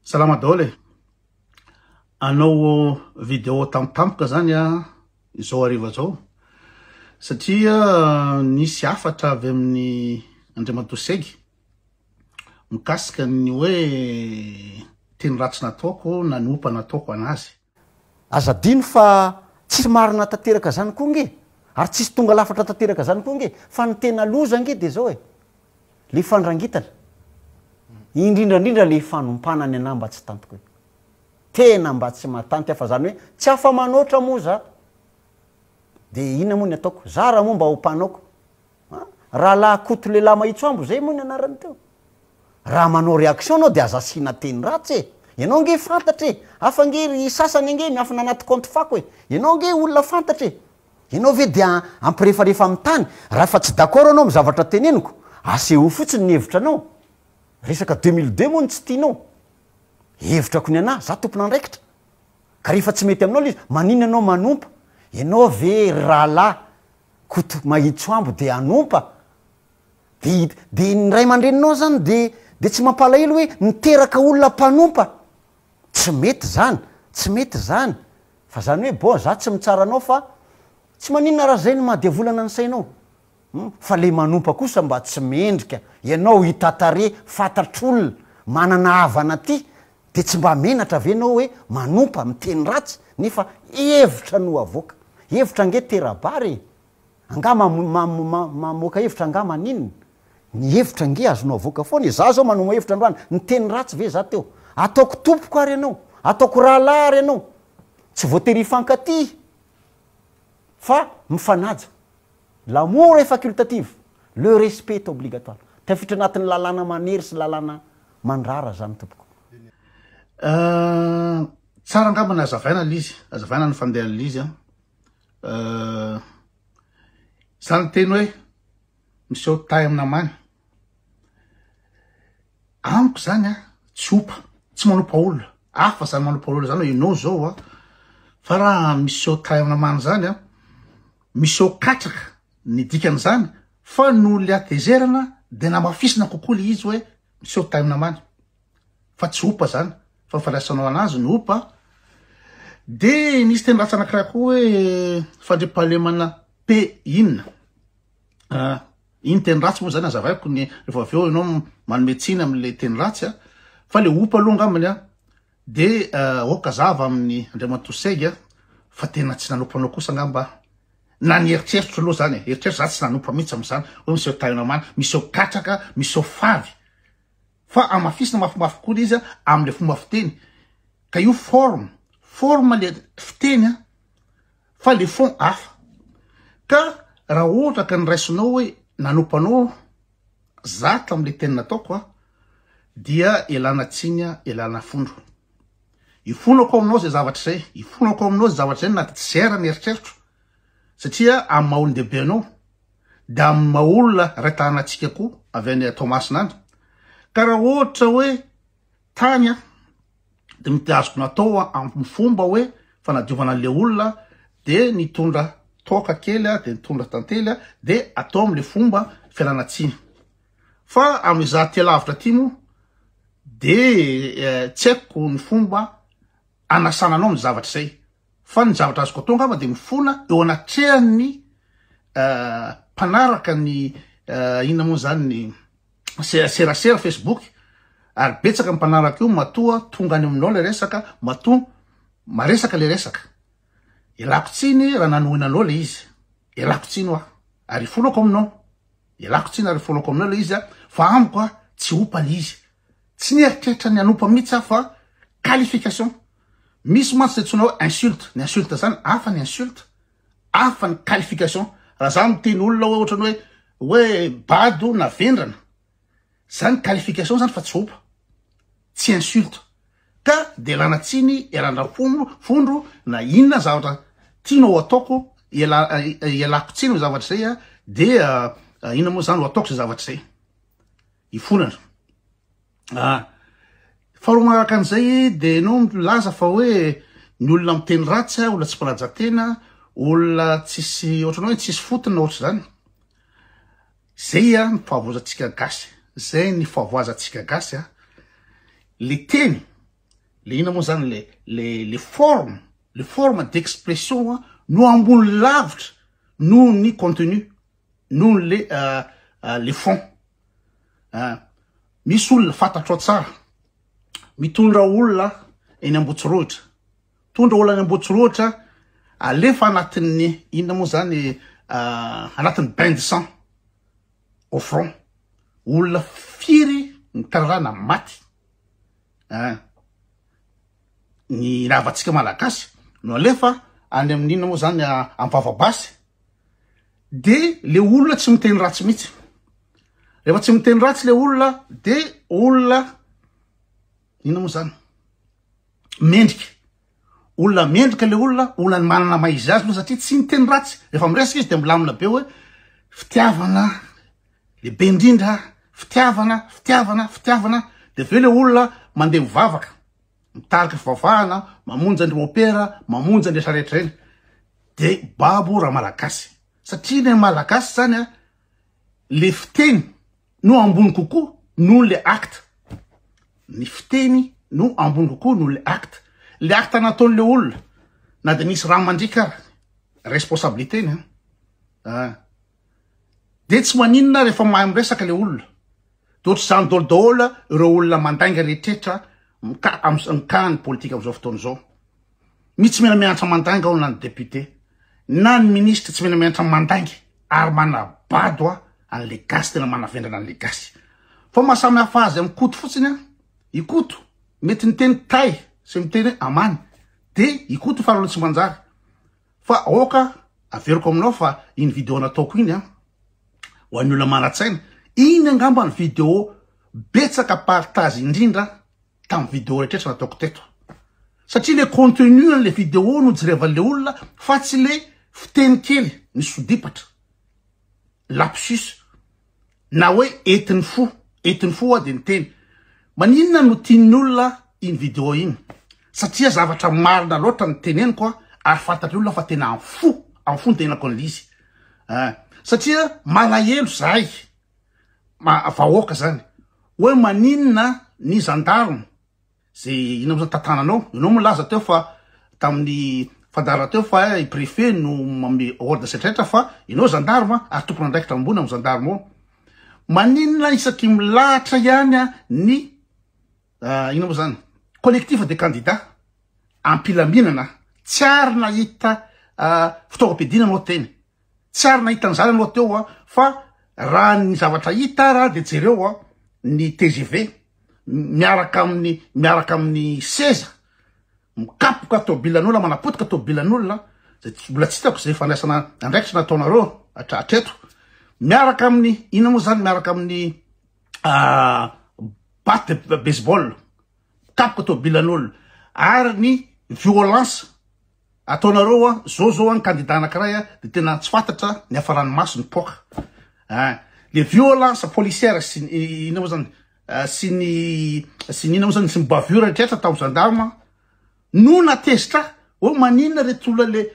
Salama daholo e! Hanao video tampotampoka zany aho izao hariva izao satria nisy hafatra avy amin'ny Andriamatoa Segy mikasika ny hoe teny ratsy nataoko na ny ompa nataoko anazy. Aza adino fa tsisy marina tanteraka zany koa nge, ary tsisy tonga lafatra tanteraka zany koa nge, fa ny tena loza nge de zao e, le fandrangitana, indrindra indrindra le fanompana ny anah mba tsy tantiko e, tena mba tsy matanty aho fa zany hoe tsy afa manoatra moa za, de inona moa ny ataoko, zara moa mba ompanaoko an, rahalahy Koto lehilahy mahitsoambo zay moa ny anarany teo. Raha manao réaction anao dia aza asiana teny ratsy e! Ianao ange fantatra e! Hafa ange ry sasany ange miafina anaty compte fako e! Ianao ange olona fantatra e! Ianao ve dia hampirefarefa amin'ny tany? Raha efa tsy d'accord anao amin'ny zavatra teneniko, asehoy fotsiny ny hevitra anao. Resaka 2002 moa no tsy tianao. Hevitrako ny anah, za tompon'andraikitra. Ka rehefa tsy mety aminao ilay izy, maninona ianao manompa? Ianao ve ry rahalahy Koto Mahitsoambo dia hanompa? Dia dia ny ray aman-dreninao zany dia dia tsy mampalahelo hoe niteraka olona mpanompa? Tsy mety zany, tsy mety zany. Fa zany hoe bon za tsy mitsara anao fa tsy maninona raha zay no maha diavolana ny sainao. Hum, fa le manompa kosa mba tsy mendrika. Ianao hita tarehy, fantatr'olona, manana havana aty, dia tsy mba menatra ve ianao hoe manompa, miteny ratsy, nefa hevitra no avoaka. Hevitra ange tera-bary e! Angaha mamoaka hevitra angaha maninona? Ny hevitra ange azonao avoaka foana e! Za zao manoma hevitra androany, niteny ratsy ve za teo? Ataoko tompoko ary ianao, ataoko rahalahy ary ianao. Tsy voatery hifankatia fa mifanaja. L'amour est facultatif, le respect est obligatoire. Tafiditra anatin'ny lalàna manery sy lalàna mandrara zany tompoko. Tsara angamba ny hazavaina le izy, hazavaina ny fandehan'le izy an. Euh, zany teny hoe miseho tay amin'ny namany. Amiko zany a, tsy opa, tsy manompa olona. Hafa zany manompa olona zany hoe ianao zao a. Fa raha miseho tay amin'ny namany zany a, miseho katraka ny dikan'izany, fa noho le hatezerana de namafisina kokoa le izy hoe miseho tay amin'ny namany. Fa tsy opa zany fa ny fandraisanao anazy no opa. De nisy teny ratsy anakiray koa hoe fandriampahalemana P inona? Ah, iny teny ratsy moa zany azavaiko ny rehefa avy eo ianao manome tsiny amin'le teny ratsy a. Fa le opa aloha angambany a de aoka zava amin'ny Andriamatoa Segy a fa tena tsy nanompo anao kosa angamba na ny eritreritro aloha zany e, eritreritro za tsy nanompo mihitsy amin'izany hoe miseho tahiana amany, miseho katraka, miseho favy. Fa hamafisina mafimafy koa le izy amle fomba fiteny ka io forme, forme le fiteny an, fa le fond hafa. Ka raha ohatra ka niraisinao hoe nanompo anao za tamle teny nataoko an, dia ialana tsiny an, ialana fondro. Ifonako aminao zay zavatra zay, ifonako aminao zay zavatra zay na tsy zera ny eritreritro, satria amin'ny maha olon-dehibe anao, dia amin'ny maha olona iray tanàna antsika koa avy any Toamasina any. Ka raha ohatra hoe tany an, dia mety azoko natao amin'ny fomba hoe fanadiovana an'ilay olona dia nitondra toaka kely dia nitondra tantely dia atao amin'ilay fomba fialana tsiny. Fa amin'izaho aty lavitra aty moa dia tsy haiko ny fomba anasana anao amin'ny zavatra izay. Fa ny zavatra azoko atao angamba dia mifona eo anatrehan'ny mpanaraka ny inona moa zany ny serasera Facebook ary betsaka ny mpanaraka io matoa tonga any aminao le resaka matoa maresaka le resaka. Ialako tsiny raha nanohina anao le izy. Ialako tsiny hoa. Ary ifonako aminao. Ialako tsiny ary ifonako aminao le izy fa amiko a tsy opa le izy. Tsy nieritreritra ny hanompa mihitsy aho fa qualification. Misy mantsy zay antsoina hoe insulte, ny insulte zany hafa ny insulte, hafa ny qualification. Raha za miteny olona hoe ohatrany hoe hoe bado na vendrana, zany qualification zany fa tsy opa, tsy insulte. Ka de ialana tsiny, ialana fondro na inona zavatra tianao ataoko, ialako tsiny amy zavatra zay de inona moa zany ho ataoko zay zavatra zay. Ifonana. Ah. Faharoa manaraka an'izay dia ianao milaza fa hoe ny olona miteny ratsy, olona tsy mpanaja tena, olona tsisy ohatran'ny hoe tsisy fotony na ohatr'izany. Zay a ny fahavoazantsika gasy. Zay ny fahavoazantsika gasy a. Le teny. Le inona moa zany le le le forme, le forme d'expression no ambony lavitra noho ny contenu, noho le le fond. Misy olona fantatrao tsara mitondra olona eny Ambotsirohitra, mitondra olona any Ambotsirohitra alefa anatin'ny inona moa zany anatin'ny bain de sang au front, olona firy ny tararana maty. Ein. Ny havantsika malagasy no alefa any amin'ny inona moa zany amin'ny vavabasy de le olona tsy miteny ratsy mihitsy. Rehefa tsy miteny ratsy le olona de olona inona moa zany mendrika. Olona mendrika le olona, olona manana maha izy azy aloha satria tsy miteny ratsy. Rehefa miresaka izy de milamina be hoe fitiavana lehibe indrindra, fitiavana, fitiavana, fitiavana. De avy eo le olona mandeha mivavaka, mitarika fivavahana, mamonjy an-dry mopera, mamonjy an-dry rehetra reny. De babo ramalagasy. Satria ny malagasy zany a, le fiteny no ambony kokoa noho le acte. Ny fiteny no ambony kokoa noho le acte. Le acte nataon'le olona, na de nisy rà mandriaka ara, responsabilité-ny an. Ah. De tsy maninona rehefa mahay miresaka le olona. De ohatr'izany daholo daholo ireo olona mandainga rehetrretra mika- mikaha ny politika amin'izao fotoana izao. Misy tsy mena-mianatra mandainga ao na ny député, na ny ministre tsy mena-mianatra mandainga ary manabado an'le gasy tena manavendrana an'le gasy. Fa maha samy hafa azy amin'i Koto fotsiny an, i Koto mety niteny tay sy miteny hoe amany, de i Koto farany tsy manjary. Fa aoka averiko aminao fa iny vidéo nataoko iny an, ho an'ny olona manan-tsaina, iny angamba ny vidéo betsaka partage indrindra tamin'ny vidéo rehetra nataoko teto. Satria le contenu an'le vidéo no jerevan'le olona fa tsy le fiteny kely nisodipatra, lapsus, na hoe entin'ny fo, entin'ny fo hoa de niteny. Maninona no tian'ny olona iny vidéo iny? Satria zavatra marina loatra ny teneniko ary fantatry olona fa tena amin'ny fo, amin'ny fo ny tenenako an'le izy. Satria malahelo zahay, vahoaka zany, hoe maninona ny gendarme zay inona moa zany tantananao, ianao milaza teo fa tamin'ny fandaharana teo fa i préfet no manome ordre sy rehetra fa ianao gendarme ary tompon'andraikitra ambony amin'ny gendarme ao. Maninona isaky milahatra ihany ny inona moa zany collectif de candidats am-pilaminana, tsy ary nahita fitaovam-piadiana anao teny. Tsy ary nahita an'izany aloha teo aho fa raha ny zavatra hita ara de jereo a ny tgv miaraka amin'ny miaraka amin'ny seza mikapoka tobilan'olona manapotika tobilan'olona zay tsy mbola tsy hitako zay fandraisana andraikitra nataonareo hatreto miaraka amin'ny inona moa zany miaraka amin'ny batte de baseball mikapoka tobilan'olona ary ny violence Ataonareo a, zao zao an candidat anakiray a de tena tsy fantatra ny hafaran'ny maso nipoaka a, le violence policière sy ny inona moa zany sy ny sy ny inona moa zany sy ny bavure rehetra tao gendarme no natezitra hoe maninona reto olona le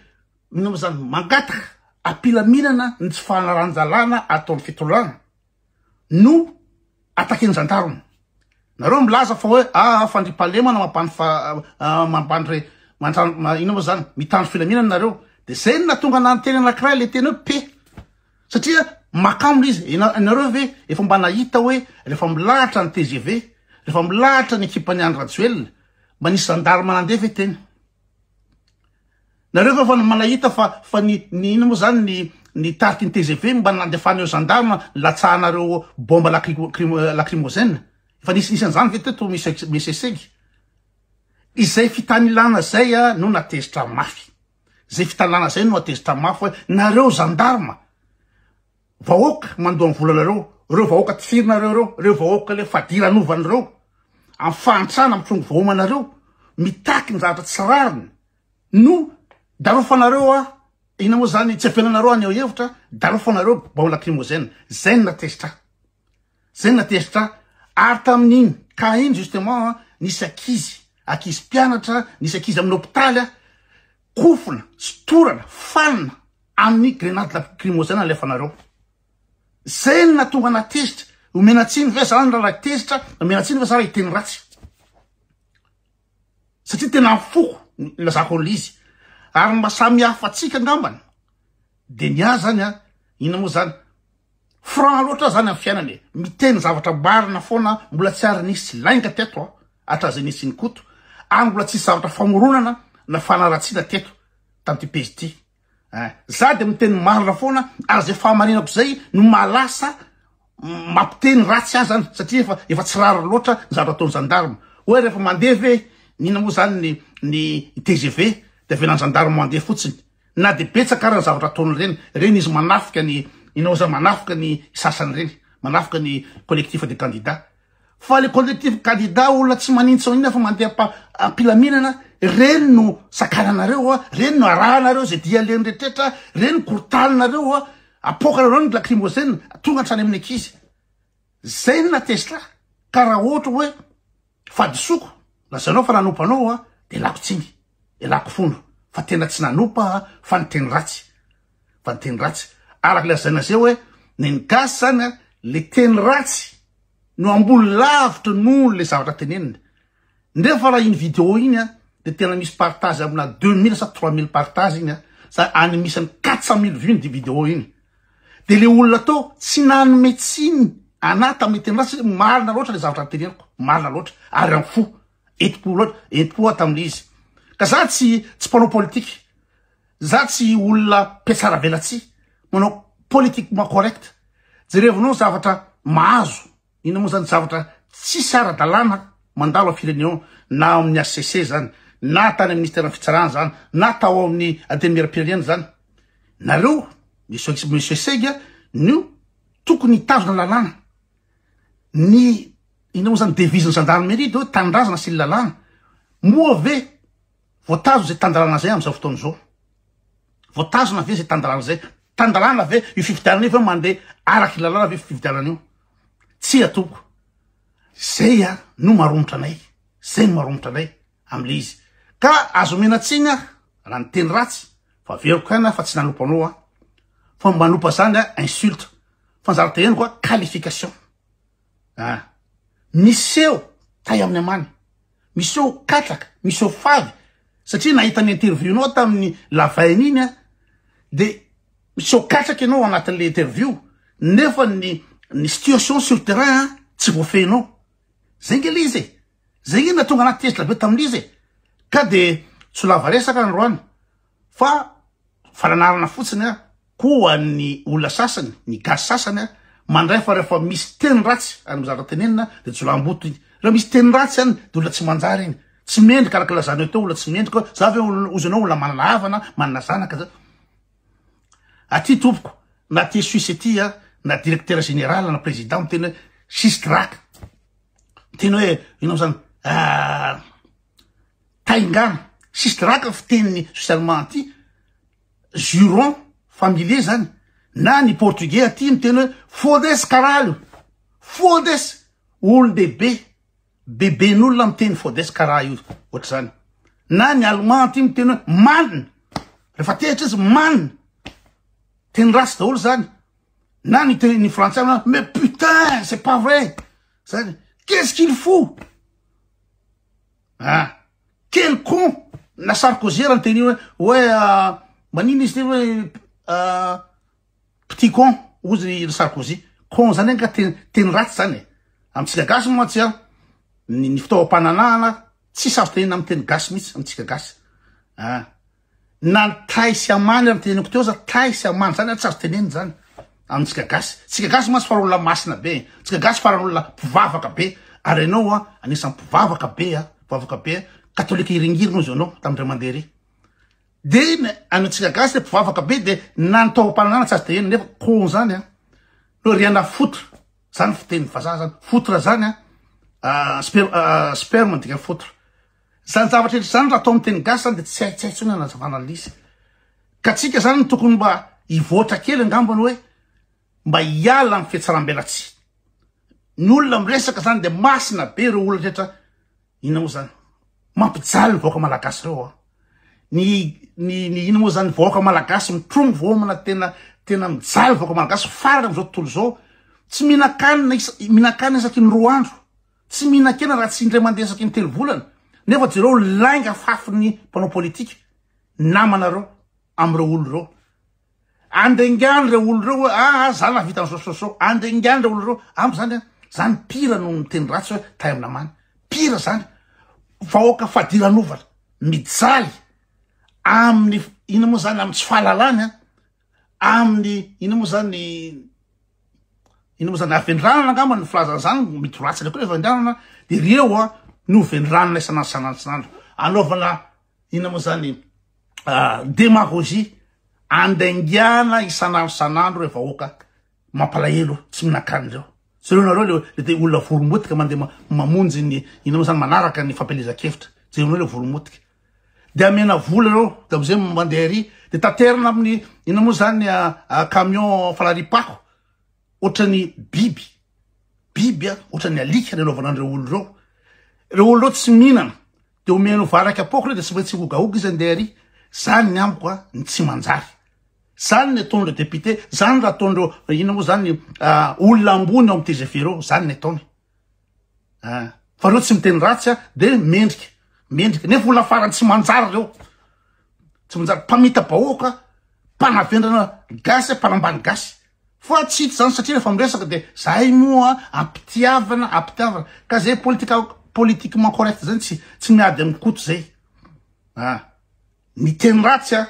inona moa zany mangataka ampilaminana ny tsy fanaran-dalàna ataon'ny fitondrana no attaquer-n'ny gendarme. Nareo milaza fa hoe aa fandriampahalemana mampandry fa mampandry mantra inona moa zany mitandro filaminana nareo. De zay no nahatonga anah niteny anakiray le teny hoe paix. Satria makamo le izy. Nareo ve efa mba nahita hoe rehefa milahatra ny tgv, rehefa milahatra ny ekipan'i Andry Rajoelina, mba nisy gendarme nandeha ve teny? Nareo ve efa manahita fa fa ny ny inona moa zany ny ny tariky ny tgv mba nandefan'ireo gendarme nilatsahanareo bombe lacrymogène? Efa nisy nisy an'izany ve teto Misesegy? Izay fitanilana zay no natezitra mafy. Zay fitanilana zay no natezitra mafy hoe nareo gendarme vahoaka mandoa ny volanareo, reo vahoaka tifirinareo reo, reo vahoaka le fadiranovana reo, amin'ny fahantrana mitrongy voahomanareo, mitaky ny zavatra tsy rariny no darofanareo a, inona moa zany, tsy avelanareo haneho hevitra, darofanareo bombe lacrymogène, zay no natezitra ahy, zay no natezitra ahy, ary tamin'iny cas iny justement nisy ankizy, ankizy mpianatra, nisy ankizy amin'ny hopitaly a, kofona sy torana, fanina amin'ny grenade lacrymogène alefanareo. Zay no nahatonga anah tezitra. Omena tsiny ve zany raha tezitra? Omena tsiny ve za raha hiteny ratsy? Satria tena amin'ny foko no ilazako an'ilay izy. Ary ny maha samy hafa antsika angambany de ny ahy zany an, inona moa zany, franc loatra aho zany amin'ny fiainana e, miteny zavatra marina foana aho, mbola tsy ary nisy lainga teto an, hatrizay nisian'i Koto, ary mbola tsisy zavatra famoronana na fanaratsiana teto tamin'ity pejy ity. Eh, za de miteny marina foana ary zay fahamarinako zay no mahalasa mampiteny ratsy ahy zany satria efa efa tsy rariny loatra ny zavatra ataon'ny gendarme. Hoe rehefa mandeha ve n'inona moa zany ny ny TGV de avelan'ny gendarme mandeha fotsiny. Na de betsaka ara ny zavatra ataony reny, reny izy manafika ny inona moa zany manafika ny sasany reny, manafika ny collectif des candidats. Fa le collectif candidat olona tsy manintsy maninona fa mandeha am-pilaminana, reny no sakananareo a, reny no arahanareo zay dia alehany rehetrretra, reny korotaninareo a, apoakanareo ny lacrymogène, tonga hatrany amin'ny ankizy. Zay no nahatezitra ahy, ka raha ohatra hoe fahadisoako, lazainao fa nanompa anao aho, de elako tsiny, elako fondro, fa tena tsy nanompa aho fa niteny ratsy, fa niteny ratsy. Araka ilay lazaina zay hoe ny ny gasy zany a, le teny ratsy no ambony lavitra noho le zavatra teneniny. Nefa raha iny vidéo iny a, de tena misy partage amina 2000 sa 3000 partage iny a, sa any misy any 400000 vues iny vidéo iny. De le olona tao tsy nanome tsiny anah tamin'ny teny ratsy, marina loatra le zavatra teneniko, marina loatra, ary amin'ny fo, enti-po loatra, enti-po aho tamin'le izy. Ka za tsy tsy mpanao politique, za tsy olona mpihatsaravelatsihy, manao politiquement correct. Jerevinao zavatra mahazo, inona moa zany zavatra tsisy ara-dalàna mandalo ao firenena ao, na ao amin'ny HCC zany, na tany amin'ny ministeran'ny fitsarana zany, na tao amin'ny antenimieram-pirenena zany. Nareo, monsieur, monsieur Sega, no tokony hitazona lalàna. Ny, inona moa zany devise-n'ny gendarmerie de hoe tanindrazana sy ny lalàna. Moa ve voatazona izay tan-dalàna izay amin'izao fotoana izao? Voatazona ve izay tan-dalàna izay? Tan-dalàna ve io fifidianana io ve mandeha araky ny lalàna ve fifidianana io? Tsia tompoko. Zay a no maromotra anay. Zay no maromotra anay am'le izy. Ka azo omena tsiny aho raha niteny ratsy fa averiko ihany aho fa tsy nanompo anao aho. Fa manompa zany a insulte. Fa ny zavatra henoko a qualification. Ah. Miseho tay amin'ny amany. Miseho katraka, miseho favy. Satria nahita ny interview-nao tamin'ny lavainy iny aho, de miseho katraka ianao anatin'le interview, nefa ny ny situation sur terrain tsy voafehinao. Zay nge le izy e. Zay nge nahatonga anahy tezitra be tamin'izy e. Ka de tsy ho lava resaka androany fa fananarana fotsiny aho. Koa ny olona sasany, ny gasy sasany a, mandray fa rehefa misy teny ratsy any amin'ny zavatra tenenina dia jiolahimboto iny. Rehefa misy teny ratsy any dia olona tsy manjary iny. Tsy mendrika araka ilazanao teo olona tsy mendrika hoe za ve olona ozy anao olona manana havana, manana zanaka za. Aty tompoko, na aty Suisse aty a, na directeur général na président miteny hoe sisy draka. Miteny hoe inona moa zany taingana, sisy draka fiteniny suisse allemand aty. Juron familier zany na ny portugais aty miteny hoe fodes caralho, fodes olon-dehibe, beben'olona miteny fodes karaha io ohatr'izany, na ny allemand aty miteny hoe mann, rehefa tezitra izy mann, teny ratsy daholo zany, na ny teny frantsay mais putain c'est pas vrai zany, qu'est-ce qu'il faut ah. Quel con! Na Sarkozy ara niteny io hoe hoe maninona izy teny hoe petit con hozy ry Sarkozy. Con zany anga teny teny ratsy zany e. Amintsika gasy mantsy an, ny ny fitaovam-pananahana tsisy azo tenenina amin'ny teny gasy mihitsy amintsika gasy. Ah. Na ny tay sy amany ary teneniko teo aza tay sy amany zany ary tsy azo tenenina zany amintsika gasy. Tsika gasy mantsy faran'olona masina be e. Tsika gasy faran'olona mpivavaka be. Ary ianao an, anisan'ny mpivavaka be an, mpivavaka be, katolika iringiriny ozy ianao tamin'indray mandeha ery. De antsika gasy le mpivavaka be de na ny taovam-pananana tsy azo tenenina nefa con zany an. No rien à foutre, zany fitenin'ny vazaha zany. Foutre zany an, sperme ny dikan'ny foutre. Zany zavatra rehetra zany raha atao amin'ny teny gasy zany de tsy hay tsy hay intsony hanazavana an'ilay Ka tsika zany no tokony mba hivoatra kely angambany hoe mba hiala amin'ny fihatsarambelatsihy. Ny olona miresaka zany de masina be ireo olona rehetra inona moa zany mampijaly ny vahoaka malagasy ireo a. Ny ny ny inona moa zany vahoaka malagasy mitrongy voamana tena tena mijaly vahoaka malagasy farany amin'izao tontolo izao. Tsy mihinan-kanina isa mihinan-kanina isaky ny roa andro. Tsy mihinan-kena raha tsy indray mandeha isaky ny telo volana. Nefa jereo lainga fafin'ny mpanao politika namanareo amin'ireo olo ireo. Andringano ireo olo ireo hoe aa za nahavita an'izao sy zao. Andringano ireo olo ireo. Amiko zany a, zany pire noho ny miteny ratsy hoe tay amin'ny namany. Pire zany. Vahoaka fadiranovana, mijaly amin'ny inona moa zany amin'ny tsy fahalalany a, amin'ny inona moa zany inona moa zany havendranana angamba ny filazana zany, mety ho ratsy ilay koa le havendranana, de ireo a no vendranana isan'andro isan'andro isan'andro anaovana inona moa zany demagogie andaingana isan'andro isan'andro ireo vahoaka mampalahelo tsy mihinan-kanina ireo. Jereo nareo le le te olona voromotika mandeha mamonjy ny inona moa zany manaraka ny fampielezan-kevitra. Jereo nareo le voromotika. De amena vola ireo de amizay mandeha ary de taterina amin'ny inona moa zany camion falariam-pako ohatran'ny biby biby a ohatran'ny alika ny anaovana an'ireo olona ireo. Ireo olona ireo tsy mihinana de omeno vary kapoaka ireo de tsy maintsy hogahoga izy andeha ary. Zany ny amiko a ny tsy manjary. Zany ny ataon'ireo député, zany raha ataon'ireo inona moa zany olona ambony ao amin'ny tgv ireo, zany ny ataony. Ah, fa ireo tsy miteny ratsy a, de mendrika, mendrika. Nefa olona farany tsy manjary ireo. Tsy manjary, mpamita-bahoaka, mpanavendrana gasy, mpanambany gasy. Fa tsy hita zany satria rehefa miresaka de zahay moa ampitiavana, ampitiavana. Ka zay politika, politiquement correct zany tsy, tsy miady amin'ny Koto zay. Ah, ny teny ratsy a,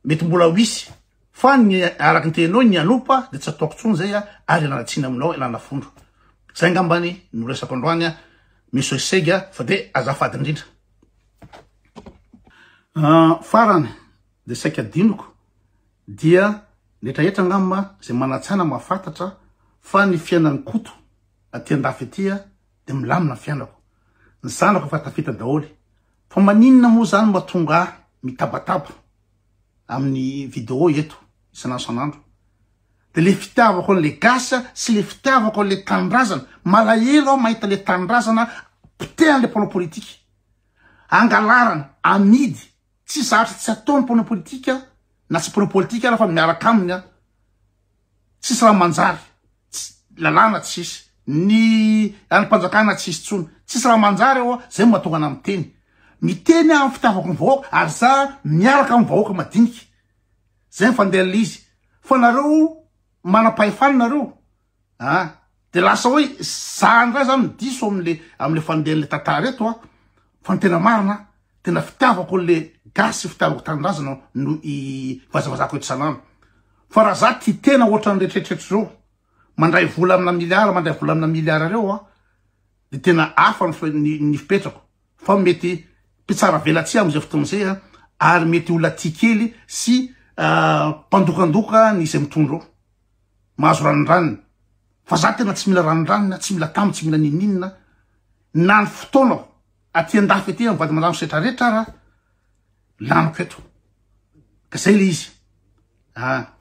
Mety mbola ho hisy fa ny araka ny teninao ny hanopa de tsy ataoko tsony zay a ary ialana tsiny aminao ialana fondro. Zay angambany no resako androany a misoisega fa de azafady indrindra. Farany de saika adinoko dia ny hetrahetra angamba zay manatsaina mahafantatra fa ny fiainan'i Koto aty andafy aty a de milamina ny fiainako. Ny zanako efa tafita daholo. Fa maninona moa zany mahatonga ahy mitabataba amin'ny video eto isan'andro isan'andro? De le fitiavako an'le gasy sy le fitiavako an'le tanindrazana, malahelo aho mahita le tanindrazana potehan'le mpanao politika, angalarana, amidy, tsy zavatra tsy ataon'ny mpanao politika na tsy mpanao politika ara fa miaraka aminy aho. Tsisy raha manjary, lalàna tsisy, ny andrim-panjakana tsisy tsony, tsisy raha manjary ao, zay no mahatonga anah miteny. Miteny aho amin'ny fitiavako ny vahoaka ary za miaraka amin'ny vahoaka madinika. Zay ny fandehan'ilay izy. Fa nareo manam-pahefana nareo a, de lasa hoe za ndray zany no diso amle amle fandehan'le tantara eto a, fa ny tena marina tena fitiavako an'le gasy sy fitiavako tanindrazana no ivazavazako eto isan'andro. Fa raha za tia tena ohatran'ny retraitretra zao, mandray vola amina milliard, mandray vola amina milliard reo a, de tena hafa ny ny fipetrako, fa mety mpitsara velatsihy am'izay fotoana izay a, ary mety olona tia kely sy mpandokandoka ny izay mitondra eo, mahazo ranondranony, fa za tena tsy mila ranondranony, tsy mila tamby, tsy mila ninoninona, na ny fotoanako aty andafy aty amin'ny vady aman-janako sy retraretra ara, laniko eto, ka zay le izy. Ah.